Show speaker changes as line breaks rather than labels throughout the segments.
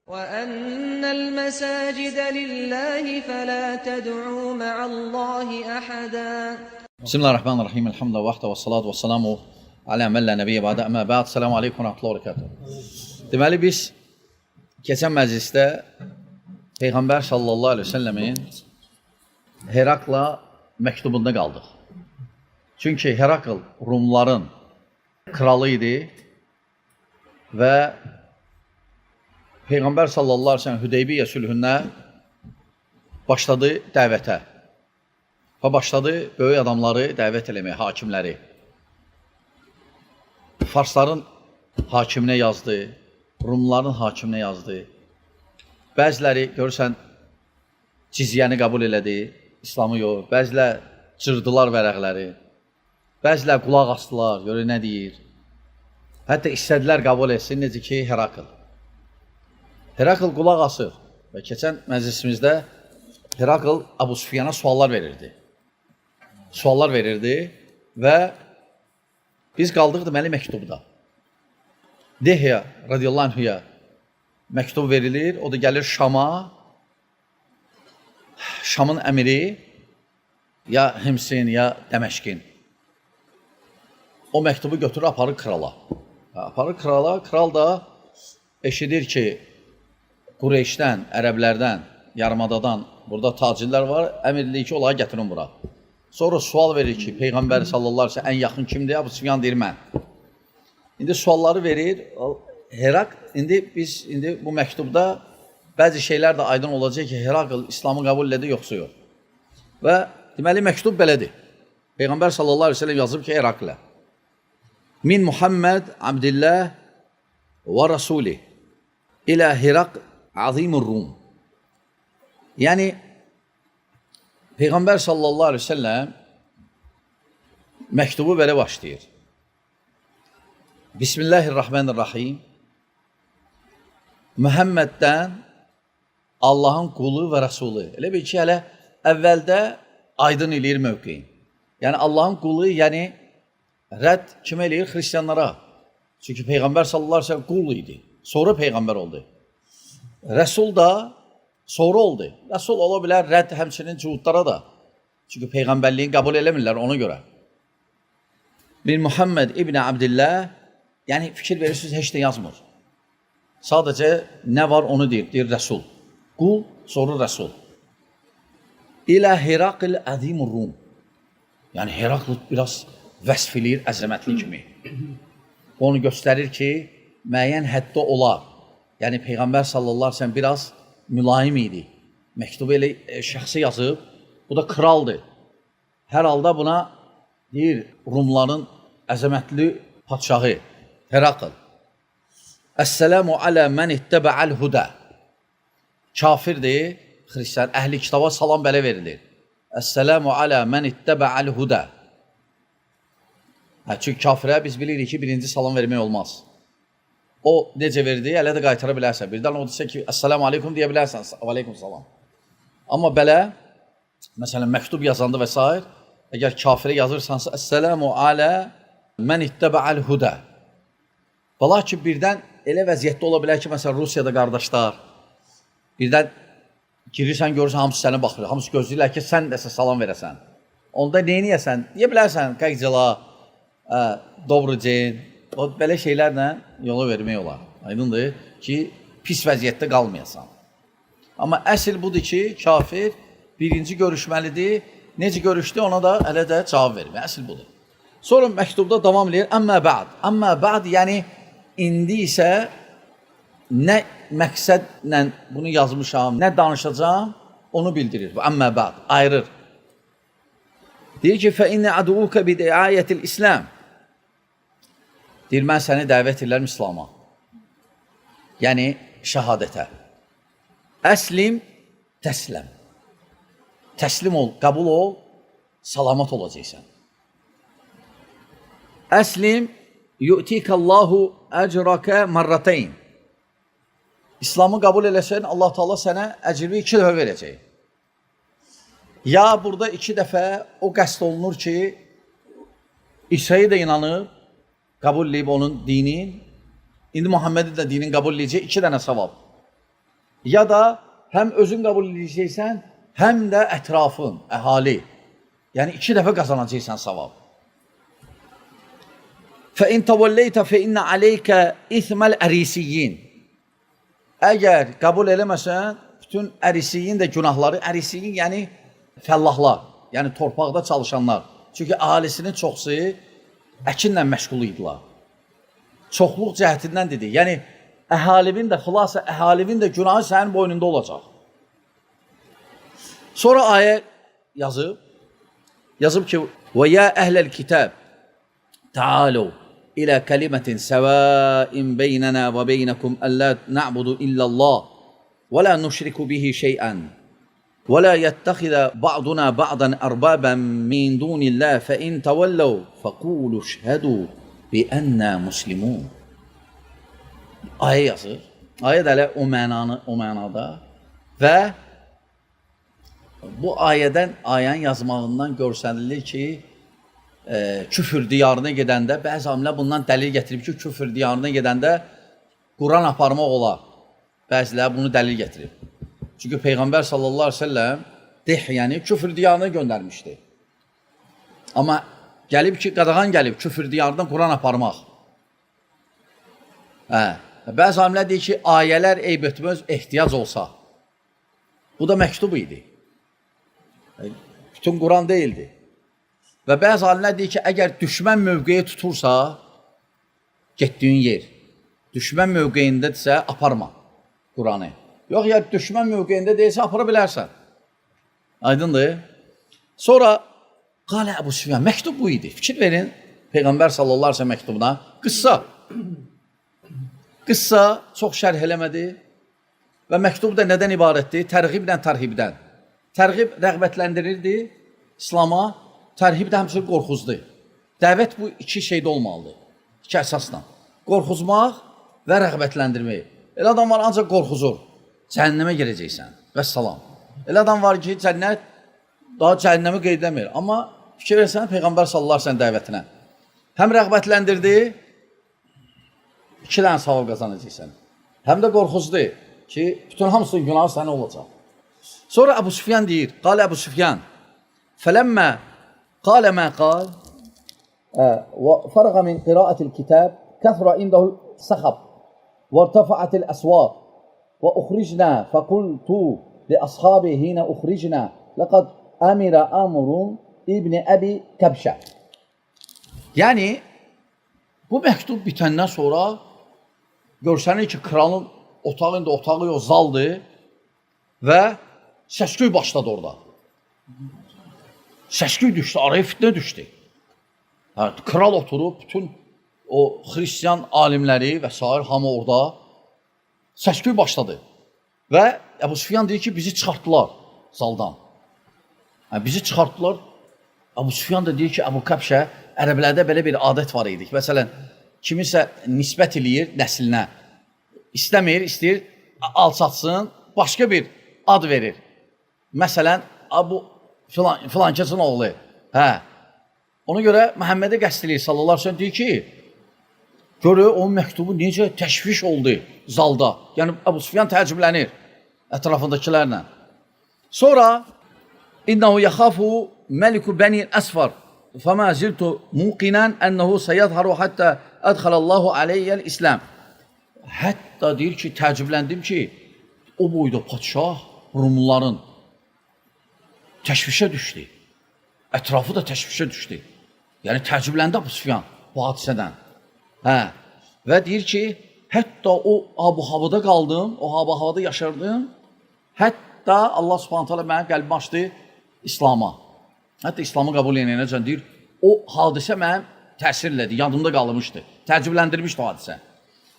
وأن المساجد لله فلا تدعوا مع الله أحدا.
Bismillahirrahmanirrahim. Elhamdülillah vahdə və salatu və salamu alə mən lə nəbiyyə bə'də əmə bə'd. Selamu aleykum və rahmetullahi və barakatuh. Deməli biz keçən məclisdə Peyğəmbər sallallahu əleyhi və səlləmin Herakla məktubunda qaldıq. Çünki Herakl Rumların kralı idi və Peyğəmbər sallallahu əleyhi və səlləm Hüdeybiyyə sülhündə başladı dəvətə. Və başladı böyük adamları dəvət eləməyə, hakimləri. Farsların hakiminə yazdı, Rumların hakiminə yazdı. Bəziləri görürsən cizyəni qəbul elədi, İslamı yox. Bəzilər cırdılar vərəqləri. Bəzilər qulaq asdılar, görür nə deyir. Hətta istədilər qəbul etsin, necə ki Herakl. Herakl qulaq asır və keçən məclisimizdə Herakl Əbu Sufyana suallar verirdi. Suallar verirdi və biz qaldıq deməli məktubda. Dehya radiyallahu anhuya məktub verilir. O da gəlir Şama. Şamın əmiri ya Himsin ya Dəməşqin. O məktubu götürür, aparır krala. Aparır krala. Kral da eşidir ki, Qureyşdən, ərəblərdən, yarımadadan burada tacirlər var. Əmr eləyir ki, onları gətirin bura. Sonra sual verir ki, Peyğəmbər sallallahu əleyhi və səlləm ən yaxın kimdir? Əbu Sufyan deyir mən. İndi sualları verir. Herak indi biz indi bu məktubda bəzi şeylər də aydın olacaq ki, Herakl İslamı qəbul elədi yoxsa yox. Və deməli məktub belədir. Peyğəmbər sallallahu əleyhi və səlləm yazıb ki, Heraklə. Min Muhammed Abdillah və Rasuli ilə Herak azimur Rum. Yəni Peyğəmbər sallallahu əleyhi və səlləm məktubu belə başlayır. Bismillahirrahmanirrahim. Muhammeddən Allahın qulu və rəsulu. Elə bil ki, hələ əvvəldə aydın eləyir mövqeyin. Yəni Allahın qulu, yəni rədd kimə eləyir? Xristianlara. Çünki Peyğəmbər sallallahu əleyhi və səlləm qul idi. Sonra peyğəmbər oldu. Rəsul da sonra oldu. Rəsul ola bilər rədd həmçinin cuhudlara da. Çünki peyğəmbərliyin qəbul eləmirlər ona görə. Bir Muhammed İbn Abdillah, yəni fikir verirsiniz heç nə yazmır. Sadəcə nə var onu deyir, deyir Rəsul. Qul, sonra Rəsul. İlə Herakl əzimur Rum. Yəni Herakl biraz vəsf eləyir əzəmətli kimi. Onu göstərir ki, müəyyən həddə olar. Yəni Peyğəmbər sallallahu əleyhi və səlləm biraz mülayim idi. Məktubu elə şəxsi yazıb, bu da kraldır. Hər halda buna deyir Rumların əzəmətli padşahı Herakl. Əssəlamu alə mən ittəbə'əl hudə. Kafirdir, xristian, əhli kitaba salam belə verilir. Əssəlamu alə mən ittəbə'əl hudə. Hə, çünki kafirə biz bilirik ki, birinci salam vermək olmaz. O necə verdi, hələ də qaytara bilərsən. Birdən o desə ki, əssəlamu aleykum deyə bilərsən. Aleykum salam. Amma belə, məsələn, məktub yazanda və s. əgər kafirə yazırsansa, əssəlamu alə mən ittəbə'əl hudə. Bala ki, birdən elə vəziyyətdə ola bilər ki, məsələn, Rusiyada qardaşlar, birdən girirsən, görürsən, hamısı sənə baxır, hamısı gözləyirlər ki, sən dəsə salam verəsən. Onda neyniyəsən? Deyə bilərsən, как дела, добрый день, o belə şeylərlə yola vermək olar. Aydındır ki, pis vəziyyətdə qalmayasan. Amma əsl budur ki, kafir birinci görüşməlidir. Necə görüşdü ona da hələ də cavab vermir. Əsl budur. Sonra məktubda davam eləyir. Əmmə bə'd. Əmmə bə'd, yəni indi isə nə məqsədlə bunu yazmışam, nə danışacağam, onu bildirir. Bu əmmə bə'd, ayırır. Deyir ki, fə innə aduuka bi diayətil İslam. Deyir, mən səni dəvət edirəm İslama. Yəni, şəhadətə. Əslim, təsləm. Təslim ol, qəbul ol, salamat olacaqsan. Əslim, yu'tikallahu ecraka marratayn. İslamı qəbul eləsən, Allah Teala sənə əcri iki dəfə verəcək. Ya burada iki dəfə o qəsd olunur ki, İsa'ya da inanıb, qəbul eləyib onun dinini, indi Muhammedin də dinini qəbul eləyəcək iki dənə savab. Ya da həm özün qəbul edəcəksən, həm də ətrafın, əhali. Yəni iki dəfə qazanacaqsan savab. فَاِنْ تَوَلَّيْتَ فَاِنَّ عَلَيْكَ اِثْمَ الْاَرِسِيِّينَ. Əgər qəbul eləməsən, bütün ərisiyin də günahları, ərisiyin yəni fəllahlar, yəni torpaqda çalışanlar. Çünki əhalisinin çoxsu əkinlə məşğul idilər. Çoxluq cəhətindən dedi. Yəni əhalinin də, xülasə əhalinin də günahı sənin boynunda olacaq. Sonra ayə yazıb, yazıb ki, və ya əhləl kitab ta'alu ila kelimetin sevain beynena və beynekum alla na'budu illallah və la nuşriku bihi şey'an və la yettexiza ba'duna ba'dan arbaban min dunillah fe in tevellev fekulu şhedü bi enna muslimun. Ayə yazır. Ayə də elə o mənanı, o mənada və bu ayədən, ayənin yazmağından görsənilir ki, küfür diyarına gedəndə, bəzi alimlər bundan dəlil gətirib ki, küfür diyarına gedəndə Quran aparmaq olar. Bəziləri bunu dəlil gətirib. Çünki Peyğəmbər sallallahu aleyhi ve sellem Dihyəni küfür diyarına göndərmişdi. Amma gəlib ki, qadağan gəlib küfür diyarından Quran aparmaq. Hə. Bəzi alimlər deyir ki, ayələr eyb etməz, ehtiyac olsa. Bu da məktub idi. Bütün Quran deyildi. Və bəzi alimlər deyir ki, əgər düşmən mövqeyi tutursa, getdiyin yer, düşmən mövqeyindədirsə, aparma Quranı. Yox, əgər düşmən mövqeyində deyilsə, apara bilərsən. Aydındır? Sonra, qalə Əbu Süfyan, məktub bu idi. Fikir verin, Peyğəmbər sallallahu aleyhi ve sellem məktubuna. Qıssa. Qıssa, çox şərh eləmədi. Və məktub da nədən ibarətdir? Tərğiblə tərhibdən. Tərğib rəğbətləndirirdi İslama, tərhib də həmçinin qorxuzdu. Dəvət bu iki şeydə olmalıdır. İki əsasla. Qorxuzmaq və rəğbətləndirmək. Elə adam var ancaq qorxuzur. Cəhənnəmə girəcəksən. Vəssalam. Elə adam var ki, cənnət daha cəhənnəmi qeyd eləmir. Amma fikir versən Peyğəmbər sallallahu aleyhi ve sellem dəvətinə. Həm rəğbətləndirdi, iki dənə savab qazanacaqsan. Həm də qorxuzdu ki, bütün hamısının günahı sənə olacaq. Sonra Əbu Süfyan deyir, qalə Əbu Süfyan, fələmmə qalə mə qal və fərğə min qiraətil kitab kəthra indahu səxab və irtəfəətil əsvat və uxricnə fəqultu li ashabi hinə uxricnə ləqad əmirə əmrun İbni Əbi Kəbşə. Yəni, bu məktub bitəndən sonra görsənir ki, kralın otağı indi otağı yox, zaldır və səsküy başladı orada. Səsküy düşdü, araya fitnə düşdü. Hə, kral oturub, bütün o xristian alimləri və sair hamı orada səsküy başladı. Və Əbu Süfyan deyir ki, bizi çıxartdılar zaldan. Hə, bizi çıxartdılar. Əbu Süfyan da deyir ki, Əbu Kəbşə, ərəblərdə belə bir adət var idi. Məsələn, kimisə nisbət eləyir nəslinə. İstəmir, istəyir alçatsın, başqa bir ad verir. Məsələn, bu filan, filankəsin oğlu. Hə. Ona görə Məhəmmədə qəsd eləyir sallallahu aleyhi ve sellem deyir ki, görür onun məktubu necə təşviş oldu zalda. Yəni Əbu Süfyan təəccüblənir ətrafındakilərlə. Sonra innehu yaxafu məliku bəni əsfar fəmə ziltu muqinan ennehu seyadharu hatta adxalallahu aleyyəl İslam. Hətta deyir ki, təəccübləndim ki, o boyda padşah Rumluların təşvişə düşdü. Ətrafı da təşvişə düşdü. Yəni təəccübləndi Əbu Süfyan bu hadisədən. Hə. Və deyir ki, hətta o abu-havada qaldım, o abu-havada yaşardım. Hətta Allah Subhanahu taala mənim qəlbimi açdı İslama. Hətta İslamı qəbul edənəcən deyir, o hadisə mənim təsir elədi, yadımda qalmışdı. Təəccübləndirmişdi o hadisə.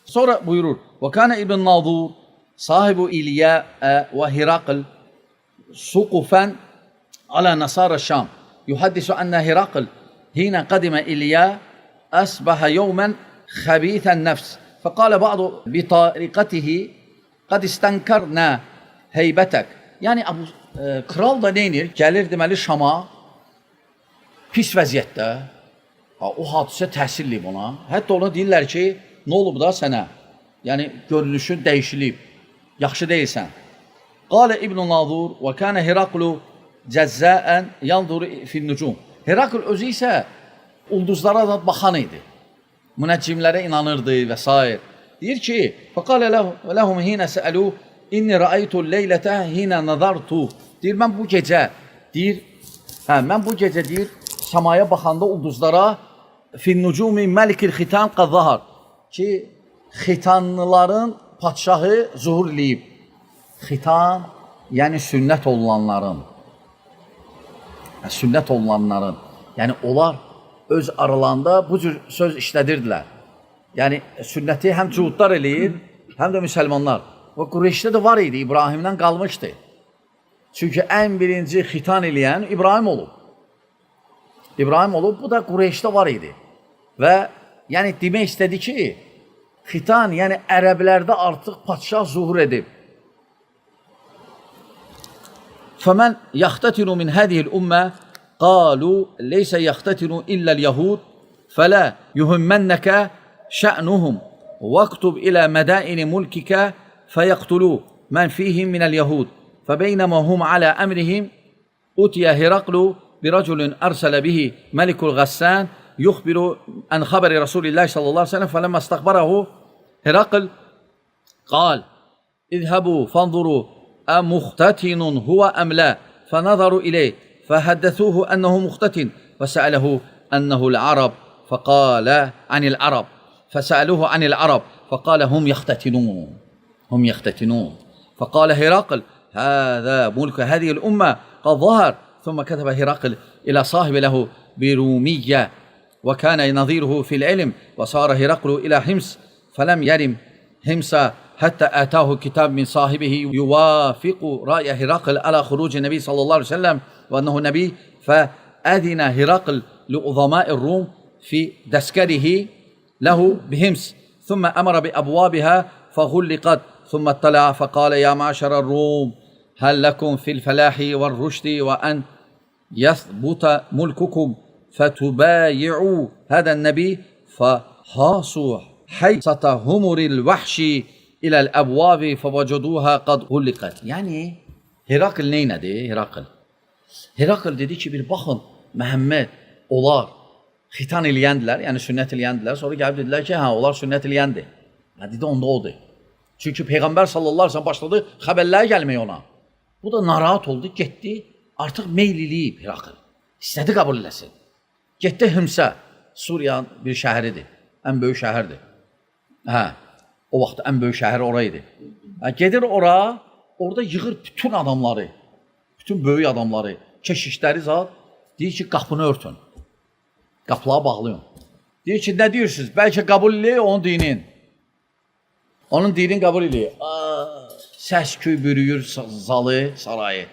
Sonra buyurur: "Və kana İbn Nazur sahibu İliya və Hiraql suqufan ala nasara Şam. Yuhaddisu anna Hiraql hina qadima İliya asbaha yawman xabithan nefs. Faqala ba'du bitariqatihi qad istankarna heybetek. Yəni Abu kral da nə edir? Gəlir deməli Şama pis vəziyyətdə. Ha, o hadisə təsir eləyib ona. Hətta ona deyirlər ki, nə olub da sənə? Yəni görünüşün dəyişilib. Yaxşı deyilsən. Qalə İbn Nazur və kana Heraklu cəzzəən yanzuru fin-nucum. Herakl özü isə ulduzlara da baxan idi. Münəccimlərə inanırdı və s. Deyir ki, fəqalə ləhum hinə səəlu inni rəaytu leylətə hinə nazartu. Deyir, mən bu gecə, deyir, hə, mən bu gecə deyir, səmaya baxanda ulduzlara fin-nucumi məlikil xitan qad zahar ki, xitanlıların padşahı zuhur eləyib. Xitan, yəni sünnət olunanların. Yəni, sünnət olunanların. Yəni onlar öz aralarında bu cür söz işlədirdilər. Yəni sünnəti həm cuhudlar eləyir, həm də müsəlmanlar. Və Qureyşdə də var idi, İbrahimdən qalmışdı. Çünki ən birinci xitan eləyən İbrahim olub. İbrahim olub, bu da Qureyşdə var idi. Və yəni demək istədi ki, xitan, yəni ərəblərdə artıq padşah zuhur edib. فمن يختتن من هذه الأمة قالوا ليس يختتن إلا اليهود فلا يهمنك شأنهم واكتب إلى مدائن ملكك فيقتلوا من فيهم من اليهود فبينما هم على أمرهم أتي هرقل برجل أرسل به ملك الغسان يخبر عن خبر رسول الله صلى الله عليه وسلم فلما استخبره هرقل قال اذهبوا فانظروا أمختتن هو أم لا فنظروا إليه فحدثوه أنه مختتن فسأله أنه العرب فقال عن العرب فسألوه عن العرب فقال هم يختتنون هم يختتنون فقال هرقل هذا ملك هذه الأمة قد ظهر ثم كتب هرقل إلى صاحب له برومية وكان نظيره في العلم وصار هرقل إلى حمص فلم يرم حمص حتى آتاه كتاب من صاحبه يوافق رأي هرقل على خروج النبي صلى الله عليه وسلم وأنه نبي فأذن هرقل لعظماء الروم في دسكره له بهمس ثم أمر بأبوابها فغلقت ثم اطلع فقال يا معشر الروم هل لكم في الفلاح والرشد وأن يثبت ملككم فتبايعوا هذا النبي فهاصوا حيصة همر الوحش إلى الأبواب فوجدوها قد غلقت. Yəni Herakl neynədi? Herakl. Herakl dedi ki, bir baxın, Məhəmməd, onlar xitan eləyəndilər, yəni sünnət eləyəndilər. Sonra gəlib dedilər ki, hə, onlar sünnət eləyəndir. Hə, dedi, onda odur. Çünki Peyğəmbər sallallahu əleyhi və səlləm başladı xəbərlər gəlməyə ona. Bu da narahat oldu, getdi, artıq meyl eləyib Herakl. İstədi qəbul eləsin. Getdi Himsə, Suriyanın bir şəhəridir. Ən böyük şəhərdir. Hə, o vaxt ən böyük şəhər ora idi. Hə, gedir ora, orada yığır bütün adamları, bütün böyük adamları, keşişləri zat, deyir ki, qapını örtün. Qapıları bağlayın. Deyir ki, nə deyirsiniz? Bəlkə qəbul eləyək onun dinin. Onun dinini qəbul eləyək. Səs-küy bürüyür zalı, sarayı.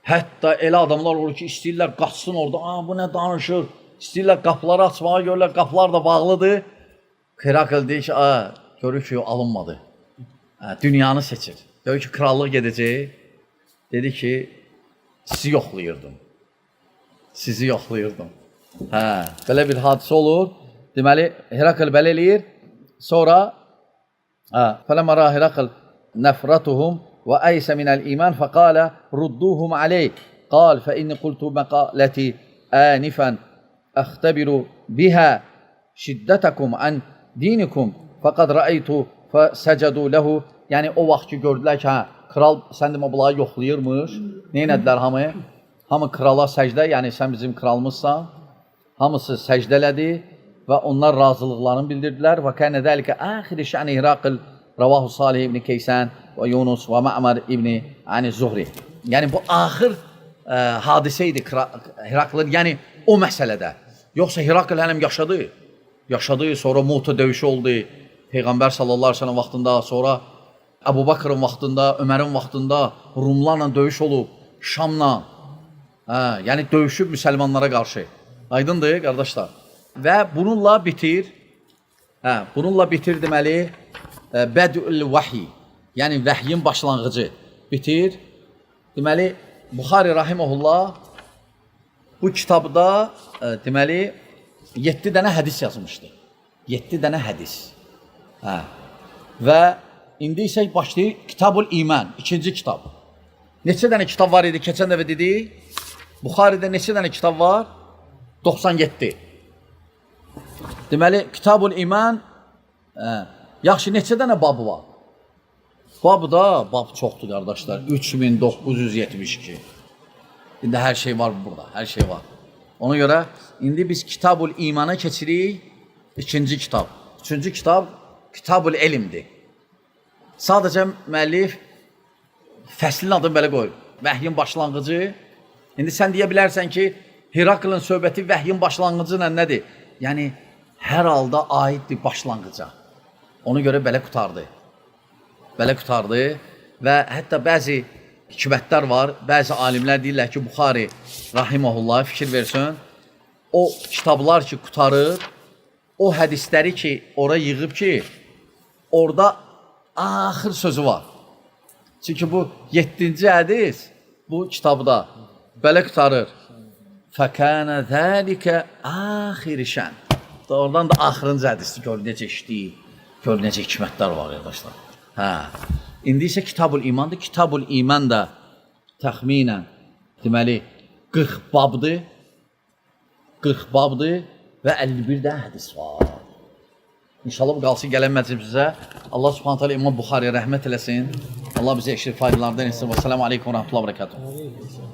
Hətta elə adamlar olur ki, istəyirlər qaçsın orada. Aa, bu nə danışır? İstəyirlər qapıları açmağa görürlər, qapılar da bağlıdır. Herakl deyir ki, aa, görür ki, alınmadı. Hə, dünyanı seçir. Görür ki, krallıq gedəcək. Dedi ki, sizi yoxlayırdım. Sizi yoxlayırdım. Hə, belə bir hadisə olur. Deməli, Herakl belə eləyir. Sonra فلما رأى هرقل نفرتهم وأيس من الإيمان فقال ردوهم عليه قال فإني قلت مقالتي آنفا أختبر بها شدتكم عن دينكم فقد رأيت فسجدوا له. Yəni o vaxt ki gördülər ki, hə, kral sən demə bunları yoxlayırmış. Nə etdilər hamı? Hamı krala səcdə, yəni sən bizim kralımızsan. Hamısı səcdələdi və onlar razılıqlarını bildirdilər. Və kənə zəlikə axiri şəni Hiraql ravahu Salih ibn Keysən və Yunus və Ma'mar ibn ani Zuhri. Yəni bu axır hadisə idi Hiraklın, yəni o məsələdə. Yoxsa Hirakl hələm yaşadı. Yaşadı, sonra Mu'ta döyüşü oldu. Peyğəmbər sallallahu əleyhi və səlləm vaxtında, sonra Əbu Bakrın vaxtında, Ömərin vaxtında Rumlarla döyüş olub, Şamla. Hə, yəni döyüşüb müsəlmanlara qarşı. Aydındır qardaşlar. Və bununla bitir. Hə, bununla bitir deməli Bədül Vahiy. Yəni vəhyin başlanğıcı bitir. Deməli Buxari rahimehullah bu kitabda deməli 7 dənə hədis yazmışdı. 7 dənə hədis. Hə. Və indi isə başlayır Kitabul İman, ikinci kitab. Neçə dənə kitab var idi keçən dəfə dedik? Buxaridə neçə dənə kitab var? 97. Deməli, Kitabul İman, yaxşı neçə dənə babı var? Babı da, bab çoxdur qardaşlar. 3972. İndi hər şey var burada, hər şey var. Ona görə indi biz Kitabul İmana keçirik. İkinci kitab. Üçüncü kitab Kitabul Elmdir. Sadəcə müəllif fəslin adını belə qoyub. Vəhyin başlanğıcı. İndi sən deyə bilərsən ki, Heraklın söhbəti vəhyin başlanğıcı ilə nədir? Yəni hər halda aiddir başlanğıca. Ona görə belə qurtardı. Belə qurtardı və hətta bəzi hikmətlər var. Bəzi alimlər deyirlər ki, Buxari rahimehullah fikir versin. O kitablar ki qurtarır, o hədisləri ki ora yığıb ki, orada axır sözü var. Çünki bu 7-ci hədis bu kitabda belə qurtarır. Fəkənə zəlikə axir şən. Oradan da axırıncı hədisdir. Gör necə işləyir. Gör necə hikmətlər var qardaşlar. Hə. İndi isə Kitabul İmandır. Kitabul İman da təxminən deməli 40 babdır. 40 babdır və 51 də hədis var. İnşallah bu qalsın gələn məclisimizə. Allah Subhanahu taala İmam Buxariyə rəhmət eləsin. Allah bizi eşit faydalardan etsin. Və selamu aleykum və rəhmətullah və bərəkatuhu.